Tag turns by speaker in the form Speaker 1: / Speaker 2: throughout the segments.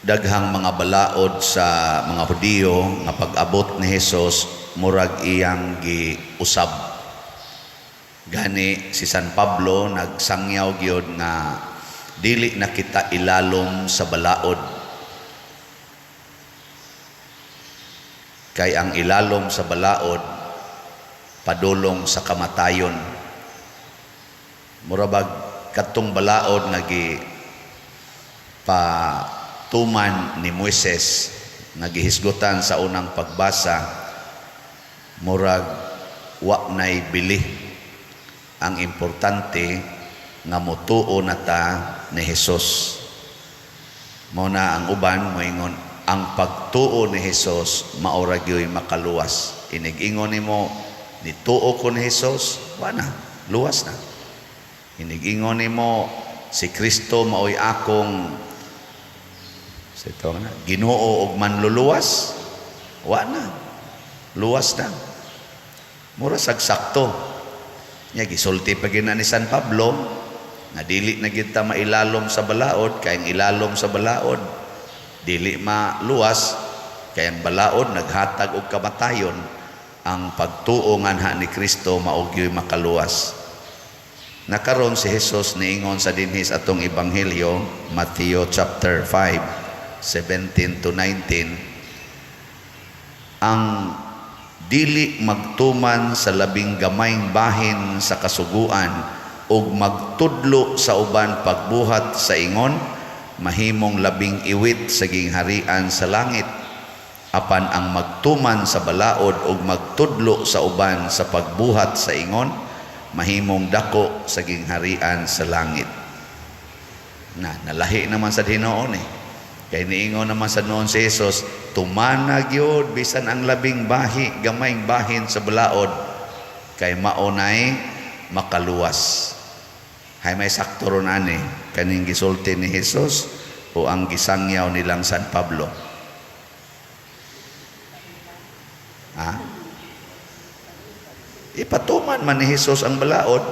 Speaker 1: Daghang mga balaod sa mga Hudiyo nga pag-abot ni Hesus murag iyang giusab. Gani si San Pablo nagsangyaw gyud nga dili na kita ilalom sa balaod, kay ang ilalom sa balaod padulong sa kamatayon. Mura bag kadtong balaod nga gi patuman ni Moises nga gihisgutan sa unang pagbasa, murag wa nay bili. Ang importante nga motuo na ta ni Hesus. Mao na ang uban moingon ang pagtuo ni Hesus mao ra gyoy makaluwas. Inig-ingon nimo nituo ko ni Hesus, wa na, luwas na. Inig-ingon nimo si Kristo maoy akong sa ito na, Ginoo og manluluwas, wa na, luwas na. Mura sag sakto. Nya gisulti pa gyud na ni San Pablo nga dili na gyud ta mailalom sa balaod, kay ang ilalom sa balaod dili maluwas, kay ang balaod naghatag og kamatayon. Ang pagtuo nganha ni Kristo mao gyud makaluwas. Nakaron si Hesus niingon sa dinhi sa atong ebanghelyo, Matthew chapter 5, 17 to 19, ang dili magtuman sa labing gamayng bahin sa kasuguan ug magtudlo sa uban pagbuhat sa ingon, mahimong labing iwit sa gingharian sa langit. Apan ang magtuman sa balaod ug magtudlo sa uban sa pagbuhat sa ingon, mahimong dako sa gingharian sa langit. Na nalahi naman sa hinuon eh. Kay niingon naman sa noon si Jesus, tumana gyud bisan ang labing bahi, gamayng bahin sa balaod, kay mao nay makaluwas. Hay may sakto ron ani kaning gisulti ni Jesus o ang gisangyaw nilang San Pablo? Ha? Ipatuman man ni Jesus ang balaod.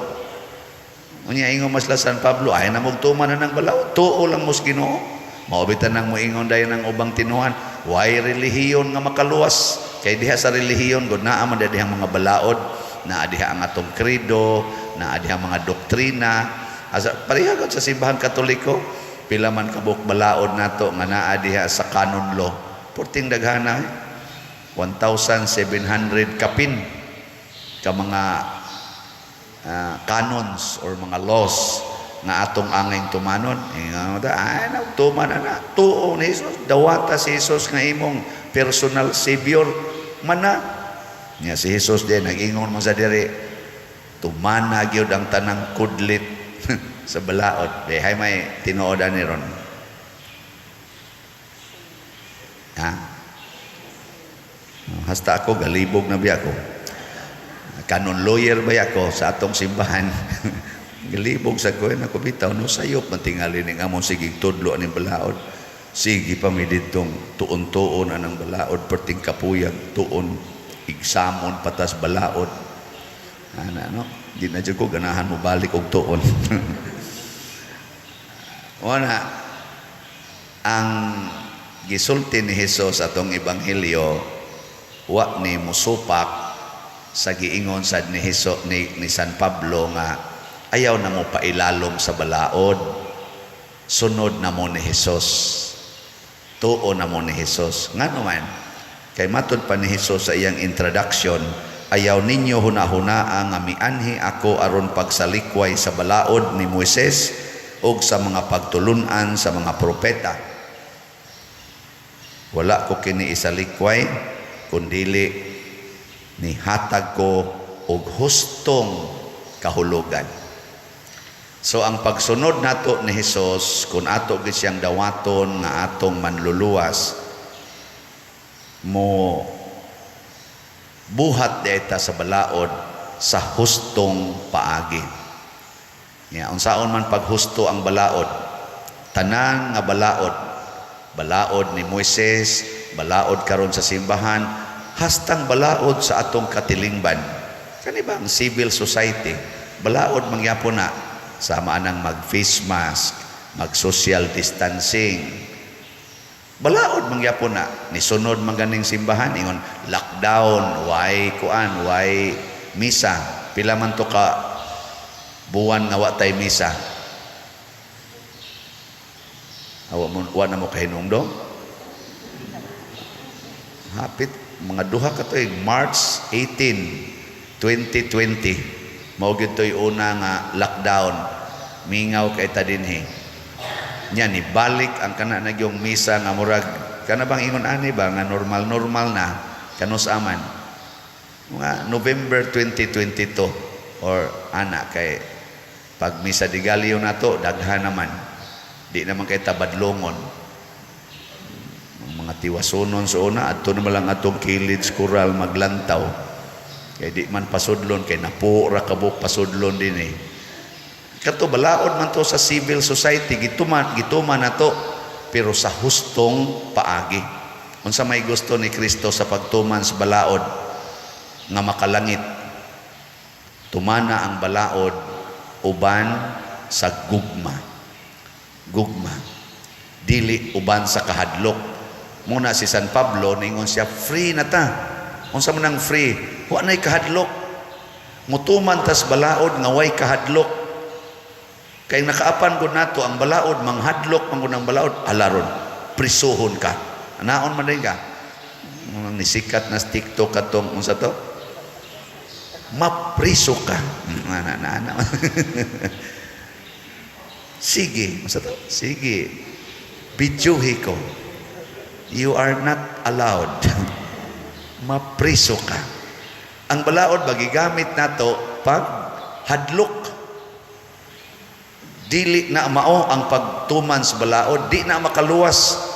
Speaker 1: Unya ingon mas la San Pablo, ay na mugtuman na ng balaod, tuo lang mos Ginoo. Mao bitan nang moingon dayon ang ubang tinuhan, way relihiyon nga makaluwas. Kay diha sa relihiyon gud naa man dihang mga balaod, naa diha ang atong credo, naa diha mga doktrina. Asa pareha gud sa simbahan Katoliko, pila man kabuok balaod nato nga naa diha sa canon law. Porting daghana, 1,700 kapin ka mga canons or mga laws nga atong angay tumanon. Ingon ta, ay nagtuman na na. Tuo ni Jesus, dawata si Jesus nga imong personal savior mana. Nya si Jesus din nag-ingon man sa diri, tumana gyud ang tanang kudlit sa balaod. Di hay may tinuod ani ron. Ha? Hasta ako galibog na biya ko. Canon lawyer ba ako sa atong simbahan? Galibog sa ko, ako bitaw, no sayop man tingali ning among sige tudlo aning balaod. Sige pa mi didtong tuon-tuon anang balaod, perting kapuyag tuon, igsamon patas balaod. Ana no, di na jud ko ganahan mo balik og tuon. Wala ang gisulti ni Hesus atong ebanghelyo, wa ni musupak sa giingon sad ni Hesus ni San Pablo nga ayaw na mo pailalom sa balaod, sunod na mo ni Hesus, tuo na mo ni Hesus. Ngano man kay matud pa ni Hesus sa iyang introduction, ayaw ninyo hunahunaa nga mianhi ako aron pagsalikway sa balaod ni Moises ug sa mga pagtulun-an sa mga propeta. Wala ko kini isalikway, kundili nihatag ko og hustong kahulugan. So ang pagsunod nato ni Hesus, kung ato gyud siyang dawaton nga atong manluluwas, mo buhat dita sa balaod sa hustong paagi. Ya, unsaon man paghusto ang balaod? Tanan nga balaod, balaod ni Moises, balaod karon sa simbahan, hastang balaod sa atong katilingban. Kani ba ang civil society? Balaod mangyapon na sama anang mag face mask, mag social distancing. Balaod mangyapon na nisunod man ganing simbahan, ingon lockdown, way kuan, way misa. Pila man to ka buwan nga wa tay misa? Awa mo, wa na mo kahinungdong? Hapit mga 2 ka tuig, March 18, 2020, mao gyud to'y una nga lockdown. Mingaw kay ta dinhi. Nya ni balik ang kana na gyung misa nga murag kana bang ingon ani ba nga normal normal na kanus aman mga November 2022 or ana, kay pag misa de gallo nato daghan naman, di naman kay tabadlongon ang mga tiwasunon sa una. Adto naman lang atong kilid kural maglantaw kay di man pasudlon, kay napo ra kabuk pasudlon din eh. Kato balaod man to sa civil society, gituman gituman nato, pero sa hustong paagi. Unsa may gusto ni Kristo sa pagtuman sa balaod nga makalangit? Tumana ang balaod uban sa gugma. Gugma. Dili uban sa kahadlok. Muna si San Pablo ningon siya, free na ta. Unsa man ang free? Wa nay kahadlok. Mutuman tas balaod nga way kahadlok. Kay nakaapan gud nato ang balaod, manghadlok man gud ang balaod, alaron, prisuhon ka. Naon man din ka. Nang nisikat na sa TikTok katong unsa to? Mapriso ka. Na, na, na. Sige, unsa to? Sige. Bidyuhi ko. You are not allowed. Mapriso ka. Ang balaod ba gigamit nato pag hadlok. Dili na mao ang pagtuman sa balaod, di na makaluwas.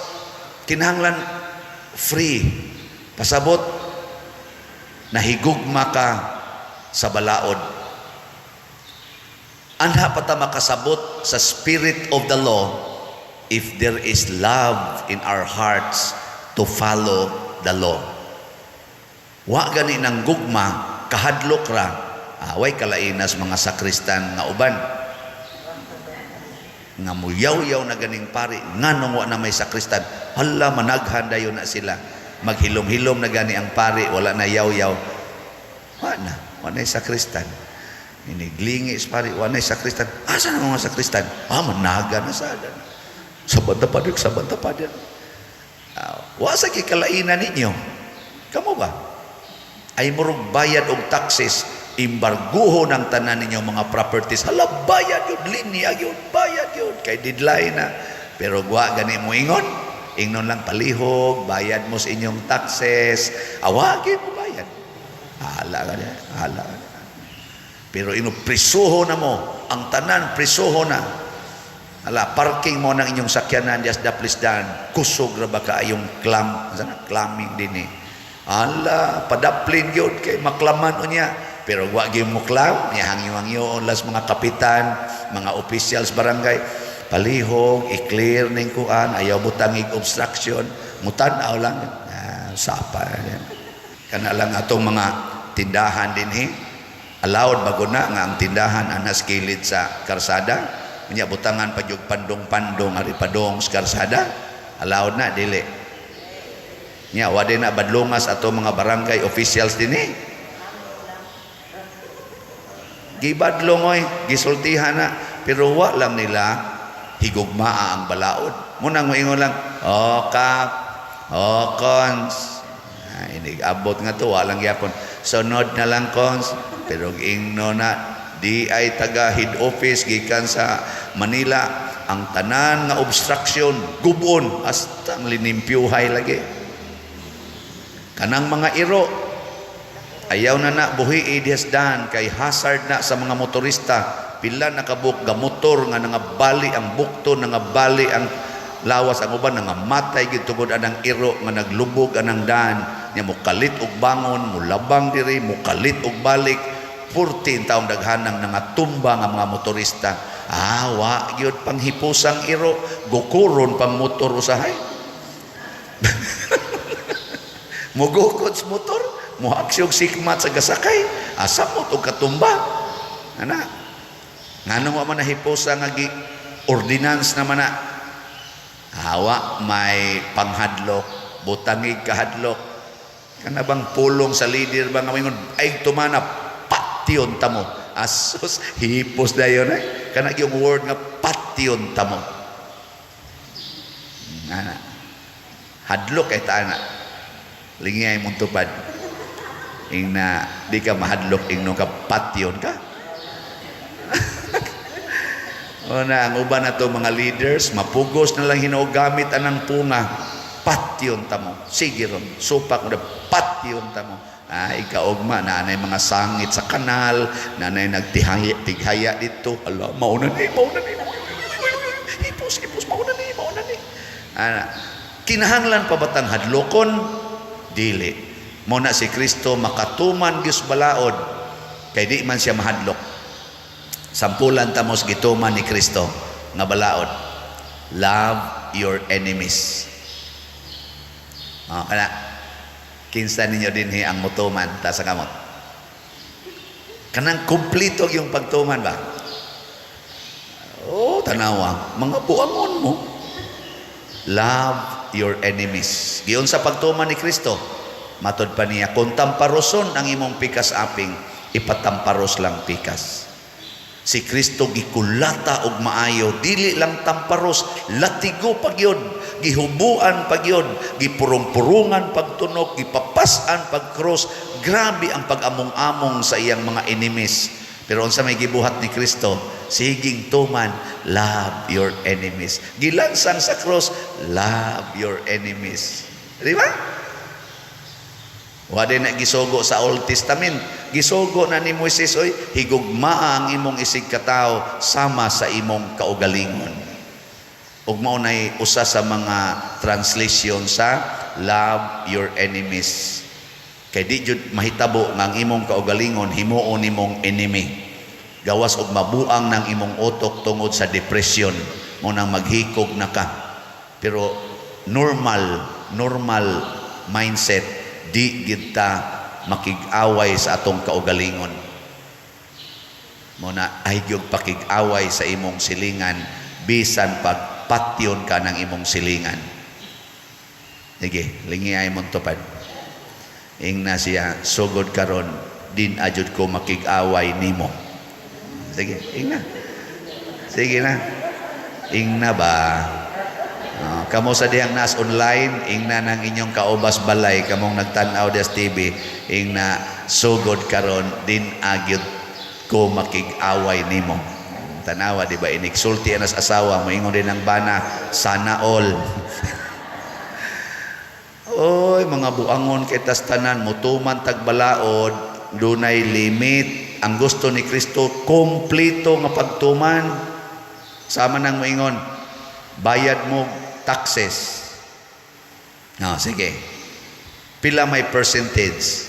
Speaker 1: Kinahanglan free. Pasabot nahigugma ka sa balaod. Anha pa ta makasabot sa spirit of the law if there is love in our hearts to follow the law. Wa gani ng gugma, kahadlok ra. Away kalainas mga sakristan nga uban nga muyaw-yaw na ganing pari, nganong wa na may sakristan? Hala, managhan dayon na sila, maghilom-hilom na gani ang pari, wala na yaw-yaw, wa na sakristan. Iniglingi sa pari, wa na sakristan. Asa na mga sakristan? Ah, managa na sada sa banda pa sa banda pa. Wa sa gikalainan ninyo. Kamo ba ay murog bayad og taxes, imbarguho ng tanan ninyo mga properties. Hala, bayad yun, linya yun, bayad yun, kay deadline na. Pero wa gani mo ingon, ingnon lang palihog, bayad mo sa inyong taxes, awagi mo bayad. Hala ka niya, hala ka niya. Pero ino prisuho na mo, ang tanan prisuho na. Hala, parking mo ng inyong sakyanan just da please dan, kusog ra ba kaayong clam, sana clamming din eh. Hala, padaplin gyud kay maklaman unya. Pero wa gyud mo clam, hangyo-hangyo las mga kapitan, mga officials barangay, palihog, i-clear ning kuan, ayaw butangig obstruction, mutan-aw lang. Ah, sapa. Kana lang atong mga tindahan dinhi. Allowed bago na nga ang tindahan anas kilid sa karsada. Unya butangan pa jud pandong-pandong ari padong sa karsada. Allowed na dili? Nya wa din na badlungas ato mga barangay officials dinhi. Gibadlong oy, gisultihan na, pero wa lang nila higugmaa ang balaod. Muna moingon lang, "Oh kap, oh cons." Ah, inig abot nga to, wa lang gyapon. "Sunod na lang, cons." Pero ingno na di ay taga head office gikan sa Manila, ang tanan nga obstruction gubon, hasta ang linimpyuhay lagi. Kanang mga iro ayaw na na buhi dan kay hazard na sa mga motorista. Pila na kabuk gamotor nga nangabali ang bukto, nangabali ang lawas, ang uban nangamatay gid tungod anang iro nga naglubog anang daan nya, mokalit og bangon, mulabang diri, mokalit og balik. 14 taong daghanang nangatumba nga mga motorista. Ah, wa gyud panghipusang iro, gukuron pang motor usahay. Mugukod sa motor, muhaksiyog sikmat sa gasakay, asa mo og katumba. Ana. Nganong wa man nahipusa nga gi ordinance naman na? Hawa may panghadlok, butangig kahadlok. Kana bang pulong sa leader ba nga moingon ay tumana, patyon ta mo. Asus, hipos dayon eh. Kana yung word nga "patyon ta mo." Ana. Hadlok kay ta ana. Lingay mong tupad. Ing na di ka mahadlok ingno ka patyon ka. O na, ang uban na to mga leaders, mapugos na lang hinuo gamit anang punga. "Patyon ta mo. Sige ron, supak mo na, patyon ta mo." Ay, ikaugma, na anay mga sangit sa kanal, na anay nagtihaya, tighaya dito. Ala, mauna ni, mauna ni. Hipos, hipos, mauna ni, mauna ni. Ana, kinahanglan pa batang hadlokon? Dili. Mo na si Kristo makatuman gyud balaod kay di man siya mahadlok. Sampulan ta mos gituman ni Kristo nga balaod. Love your enemies. Oh, kana kinsa ninyo dinhi ang mutuman ta sa kamot? Kanang kumpleto yung pagtuman ba? Oh, tanawa, mga buangon mo. Love your enemies. Giyon sa pagtuman ni Kristo, matod pa niya, kung tamparoson ang imong pikas aping, ipatamparos lang pikas. Si Kristo gikulata og maayo, dili lang tamparos, latigo pagyod, gihubuan pagyod, gipurong-purungan pagtunok, gipapas-an pagkrus. Grabe ang pag-among-among sa iyang mga enemies. Pero unsa may gibuhat ni Kristo? Siging tuman, love your enemies. Gilansang sa cross, love your enemies. Di ba? Wa din na gisugo sa Old Testament. Gisugo na ni Moises, oy, higugmaa ang imong isig katawo sama sa imong kaugalingon. Ug mao nay usa sa mga translation sa "love your enemies." Kay di jud mahitabo nga ang imong kaugalingon himuon nimong enemy. Gawas og mabuang ng imong utok tungod sa depression, mo nang maghikog na ka. Pero normal, normal mindset, di gid ta makig-away sa atong kaugalingon. Mo na ay gyud pakig-away sa imong silingan bisan pagpatyon ka ng imong silingan. Sige, lingi ay mong tupad. Ingna siya, "Sugod karon din ajud ko makig-away nimo." Sige, ingna. Sige na. Ingna ba? Oh, kamo sa dihang nas online, ingna ng inyong kaubas balay, kamong nagtan-aw des TV, ingna, "Sugod karon din agyud ko makig-away nimo." Tanawa, di ba, iniksulti anas asawa, moingon din ang bana, "Sana all." Oy, mga buangon kay tas tanan, mutuman tag balaod, dunay limit. Ang gusto ni Kristo, kompleto nga pagtuman. Sama nang moingon, bayad mo taxes. No, sige. Pila may percentage?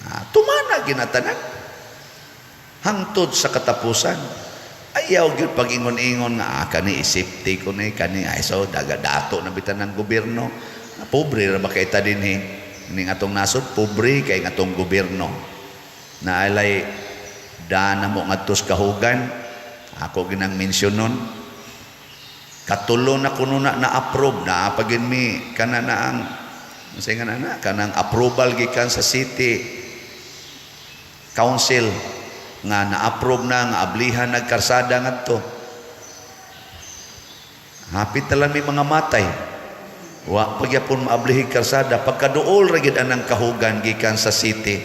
Speaker 1: Ah, tumana ginatanan. Hangtod sa katapusan. Ayaw gyud pag-ingon-ingon nga ah, kani safety ko ni kani ay so daga dato na bitan ng gobyerno. Ah, pobre ra ba kay ta dinhi? Ning atong nasod pobre kay atong gobyerno. Na alay dana mo ngadto sa kahugan. Ako ginang mention nun. Katulo na kuno na na-approve na pagin mi kana na ang unsa nga na kanang approval gikan sa city council nga na-approve na nga ablihan nagkarsada ngadto. Hapit na lang may mga matay. Wa pagyapon maablihig karsada pagkaduol ra gid anang kahugan gikan sa city.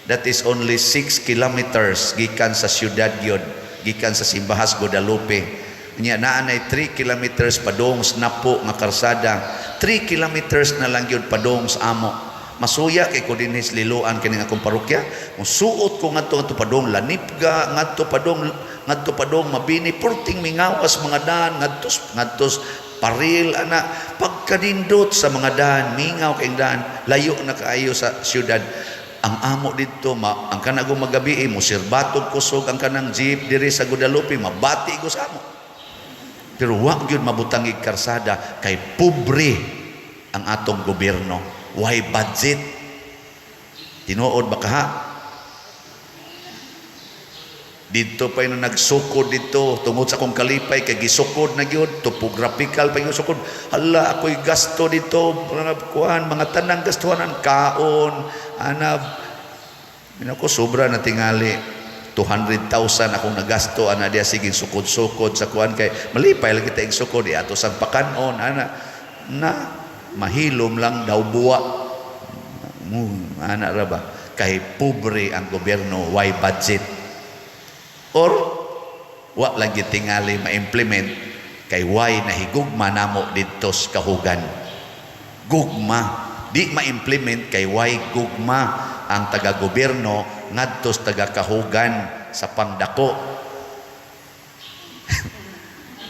Speaker 1: That is only 6 kilometers gikan sa syudad gyud, gikan sa Simbahas Guadalupe. Nya naa nay 3 kilometers padung sa Napo nga karsada. 3 kilometers na lang gyud padung sa amo. Masuya kay ko dinhi sa Liloan kining akong parokya. Musuot ko ngadto ngadto padung Lanipga, ngadto padung Mabini, purting mingawas mga daan ngadto ngadto Paril ana pagkanindot sa mga daan, mingaw kay daan, layo na kaayo sa syudad. Ang amo didto ma, ang kanagong magabi mo sirbatog kusog ang kanang jeep diri sa Guadalupe, mabati ko sa amo. Pero wa gyud mabutangig karsada kay pobre ang atong gobyerno. Why budget? Tinuod ba kaha? Dito pa yung nagsukod dito tungod sa akong kalipay kay gisukod na gyud, topographical pa yung sukod. Hala, ako'y gasto dito, mga kuan, mga tanang gastuhanan, kaon ana. Ko sobra na tingali 200,000 akong nagasto ana diya, sige sukod-sukod sa kuan kay malipay lagi ta sukod ato sa pakanon ana na mahilom lang daw buwa mo ana ra ba, kay pobre ang gobyerno, why budget or wa lagi tingali ma-implement kay why nahigugma namo didto sa Kahugan. Gugma di ma-implement kay why gugma ang taga-gobyerno ngadto sa taga-Kahugan sa pangdako.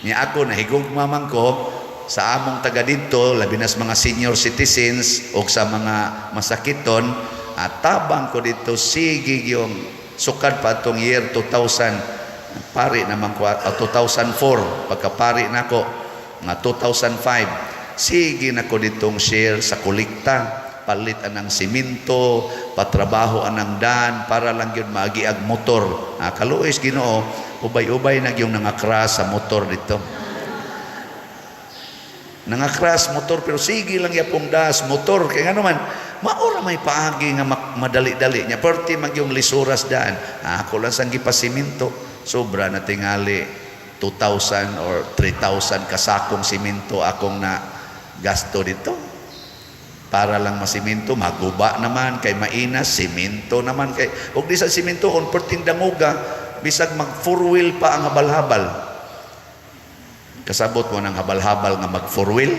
Speaker 1: Niya ako, nahigugma man ko sa among taga didto, labi na sa mga senior citizens o sa mga masakiton at tabang ko dito. Sige, yung sukad pa atong year 2000, pari naman ko, 2004 pagkapari nako, mga 2005, sige na ko ditong share sa kolekta, palit anang simento, patrabaho anang dan para lang gyud maagi ag motor. Ah, kaluoy Ginoo, ubay-ubay na gyud nangakras sa motor dito, nangakras motor, pero sige lang yapong das motor kay ngano man maura may paagi nga madali-dali nya perti man yung lisuras daan. Ah, ako lang sang gipasiminto, sobra na tingali 2,000 or 3,000 kasakong simento akong na gasto dito para lang masiminto. Maguba naman kay mainas, simento naman kay ug di sa simento on perting danguga, bisag mag four wheel pa ang habal-habal. Kasabot mo ng habal-habal nga mag four wheel,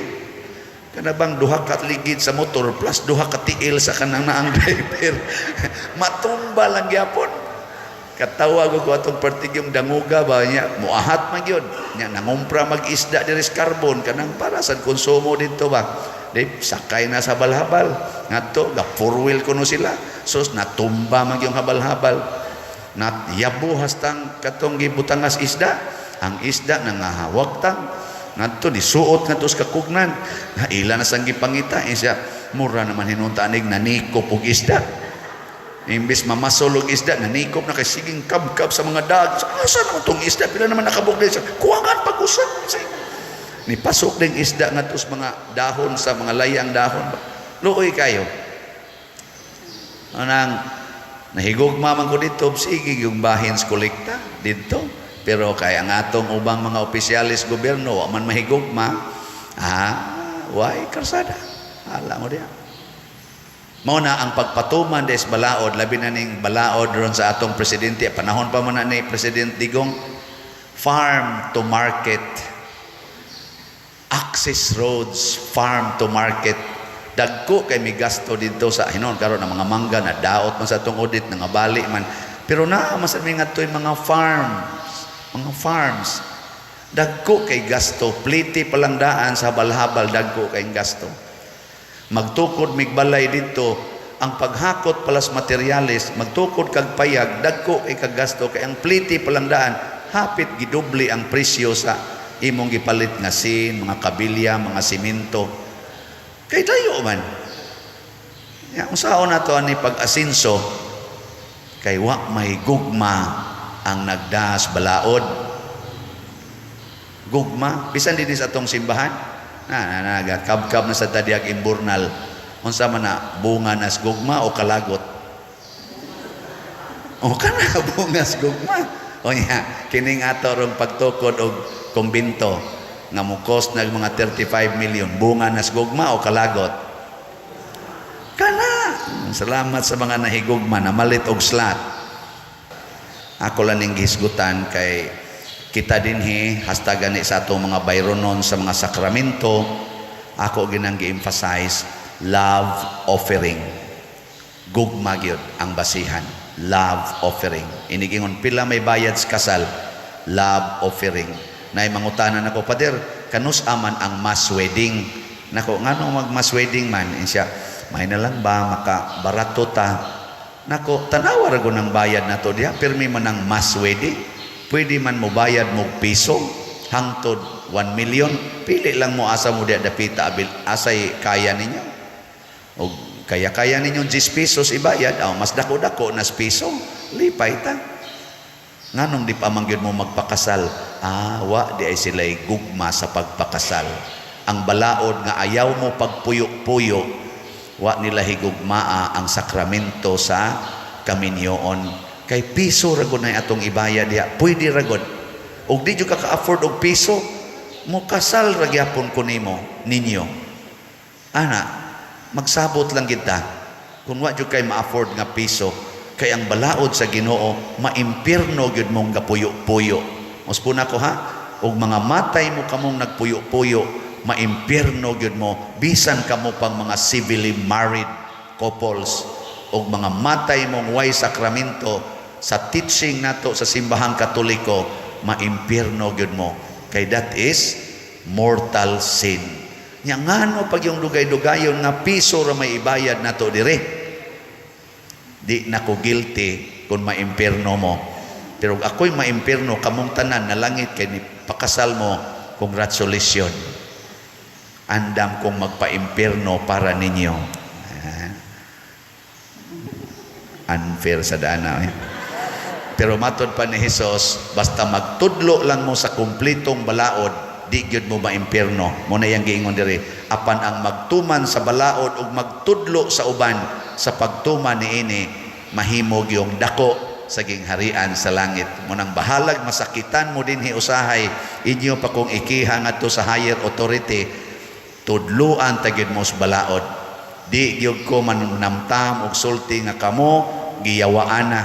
Speaker 1: kana bang duha ka ligid sa motor plus duha ka tiil sa kanang naang driver, matumba lang gyapon. Katawa ko atong pertig yung danguga ba niya, muahat man gyud nya, nangumpra mag isda diri sa Carbon kanang para sa konsumo dito ba, di sakay na sa habal-habal ngadto ga four wheel kuno sila. Sus, natumba man yung habal-habal, nat yabo hastang katong gibutangas isda, ang isda nangahawag tang ngadto nisuot ngadto sa kakugnan na ila na sang gipangita. Eh, siya mura naman hinunta anig nanikop og isda. Imbis mamasol og isda, nanikop na kay siging kabkab sa mga dag. Asa naman tong isda, pila naman nakabog din, kuwangan pag-usap. Ni pasok ding isda ngadto sa mga dahon, sa mga layang dahon ba. Luoy kayo anang nahigugma man ko dito, sige yung bahin sa kolekta dito. Pero kay ang atong ubang mga opisyalis gobyerno wa man mahigugma, ah, why karsada ala mo diya. Mao na ang pagpatuman des balaod, labi na ning balaod ron sa atong presidente, panahon pa man na ni President Digong, farm to market, access roads, farm to market. Dagko kay mi gasto dito sa hinon karon ang mga mangga na daot man sa atong audit, nangabali man, pero naa man sa mi ngadtoy mga farms, mga farms. Dagko kay gasto, pliti palang daan sa habal-habal, dagko kay gasto. Magtukod migbalay dito, ang paghakot palas materyales, magtukod kag payag, dagko kay kagasto kay ang pliti palang daan, hapit gidoble ang presyo sa imong gipalit nga sin, mga kabilya, mga simento. Kay dayo man. Ya, unsaon na to ani pag-asinso kay wa may gugma ang nagdas balaod. Gugma bisan dinhi sa atong simbahan na na nagakabkab na sa tadiag imburnal, unsa man na, bunga nas gugma o kalagot o kana bungas gugma? O nya kining ato rong pagtukod og kumbinto nga mo cost nag mga 35 million, bunga nas gugma o kalagot kana? Salamat sa mga nahigugma na malit og slot. Ako lang ning gihisgutan kay kita dinhi hasta gani sa atong mga bayronon sa mga sakramento, ako ginang gi-emphasize love offering. Gugma gyud ang basihan, love offering. Inigingon pila may bayad sa kasal, love offering. Nay mangutanan ako, "Pader, kanus aman ang mass wedding?" Nako, ngano mag mass wedding man? Siya may na lang ba maka barato ta. Nako, tanawa ra ng bayad nato diha, pirmi man ang mass wedding. Pwede man mo bayad mo piso hangtod 1 million. Pili lang mo asa mo diha dapita abil asay kaya ninyo. O kaya-kaya ninyo 10 pesos ibayad, aw mas dako-dako nas piso, lipay ta. Nganong di pa man gyud mo magpakasal? Ah, wa diay sila gugma sa pagpakasal. Ang balaod nga ayaw mo pagpuyo-puyo, wa nila higugmaa ang sakramento sa kaminyoon. Kay piso ra gud na atong ibayad diha. Pwede ra gud. Ug di jud ka ka-afford og piso, mo kasal ra gyapon ko nimo ninyo. Ana, magsabot lang kita. Kung wa jud kay ma-afford nga piso, kay ang balaod sa Ginoo, maimpirno gyud mong gapuyo-puyo. Muspuna ko ha, og mga matay mo kamong nagpuyo-puyo, maimpirno gyud mo bisan kamo pang mga civilly married couples, og mga matay mong way sakramento sa teaching nato sa Simbahang Katoliko, maimpirno gyud mo kay that is mortal sin. Nya ngano pag yung dugay-dugayon nga piso ra may ibayad nato dire? Di na ko guilty kung maimpirno mo, pero ako'y maimpirno, kamong tanan na langit kay ni pakasal mo. Congratulations. Andam kong magpa-impirno para ninyo. Ah. Unfair sa dana eh. Pero matod pa ni Jesus, basta magtudlo lang mo sa kumplitong balaod, di gyud mo maimpirno. Mo na yang giingon diri. Apan ang magtuman sa balaod ug magtudlo sa uban sa pagtuman niini, mahimo gyung dako sa gingharian sa langit. Mo nang bahalag masakitan mo dinhi usahay, inyo pa kong ikiha ngadto sa higher authority, tudluan ta gyud mo sa balaod. Di gyud ko manamtam og sulti nga kamo giyawaan na,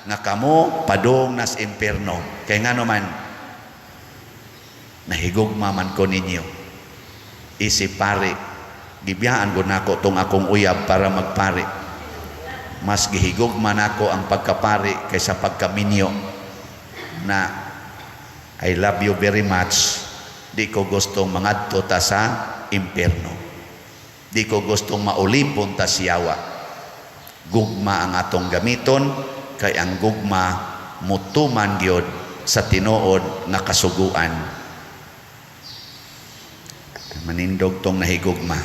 Speaker 1: nga kamo padung nas impierno. Kay ngano man, nahigugma man ko ninyo. Isip pari, gibiyaan ko nako tong akong uyab para magpari. Mas gihigugma nako ang pagkapari kaysa pagkaminyo na. I love you very much. Di ko gustong mangadto ta sa impierno. Di ko gustong maulipon ta siyawa. Gugma ang atong gamiton kay ang gugma mutuman gyud sa tinuod nga kasuguan. Manindog tong nahigugma.